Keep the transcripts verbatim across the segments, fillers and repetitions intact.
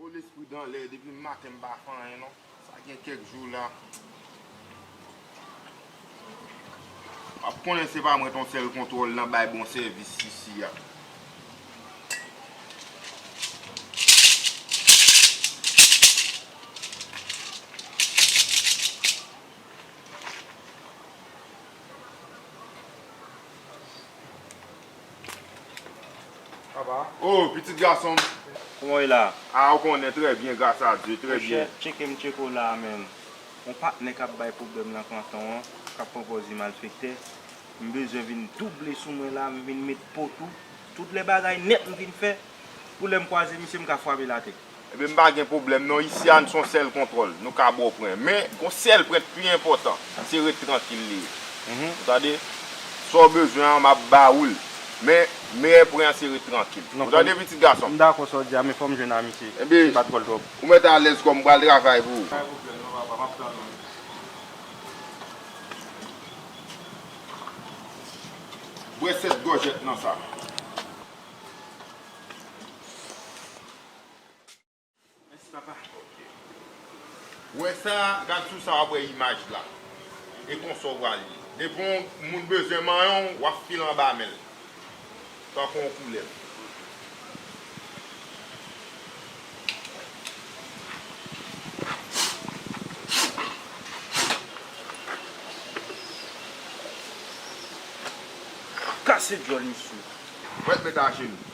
Lespri dan lè, depi maten m pa fè anyen non. Sa gen kèk jou la. W ap konnen se pa mwen t on sèl kontwòl nan bay bon sèvis isi a. Papa. Oh, pitit gason m. Kòman w ye la? Ah, ou konnen, trè byen, gras a Dye, trè byen. Monchè, tcheke m tcheke w la a menm. Yon patnè k ap bay pwoblèm nan kanton an, k ap pran pòz li malfektè. M bezwen vin double sou mwen la, m vin met po tou. Tout lè bagay nèt m vin fè. Pou lè m kwaze misye, m ka frape l atè. Ebyen, m pa gen pwoblèm non. Isi a, n se yon sèl kontwòl. Nou ka ba w pwen. Men, gon sèl pwen ki pi enpòtan. Se ret trankil li ye. Mhm. Ou tande? Sa w bezwen an, m ap ba ou l. Men, meyè pwen an, se ret trankil. Non, ou tande, pitit gason m? M dakò sa w di a, men fò m jwenn a misye. Ebyen, bat kò l twòp. Ou mèt alèz kòm m pral travay pou ou. Pa gen pwoblèm non, papa, m ap tann ou. Bwè sèt gòjèt nan sa. Mèsi, papa. Ou wè sa, gad sou sa, w ap wè imaj la. E konsa w pral ye. Depi yon moun bezwen manyen w, w ap file anba men l. Tankou yon koulèv. Kase djòl misye. Mèt met ajenou.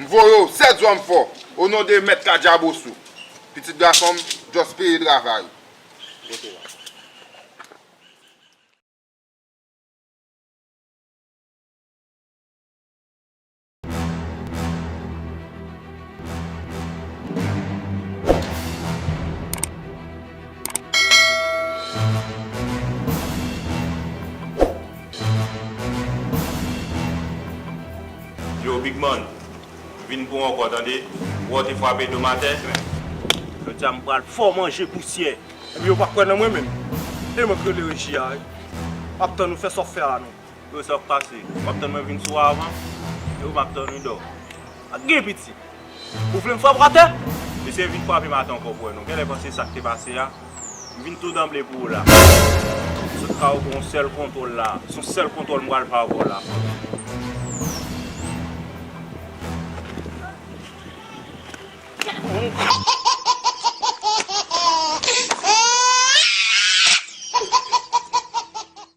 M voye w sèt zòm fò, o non de Mèt Kadjabosou. Pitit gason m, just peye travay. Yo, Big Man, vin pou w ankò, tande? Ou wè w te frape do m atè? Jodi a, m pral fè w manje pousyè. Epi yo pa kwè nan mwen menm. E mwen k rele reji a, wi. M ap tann ou fè sa w fè a la non. Yo, sa k pase? W ap tann mwen vin sou avan? Yo, m ap tann wi dò. Ak gen piti. Ou vle m frape w atè? Mesye vin frape m atè ankò pou wè non. Genlè panse sa k te pase a. M vin tou danble pou ou la. Sot ka ou gon sèl kontwòl la. Se yon sèl kontwòl m pral fè avè w la.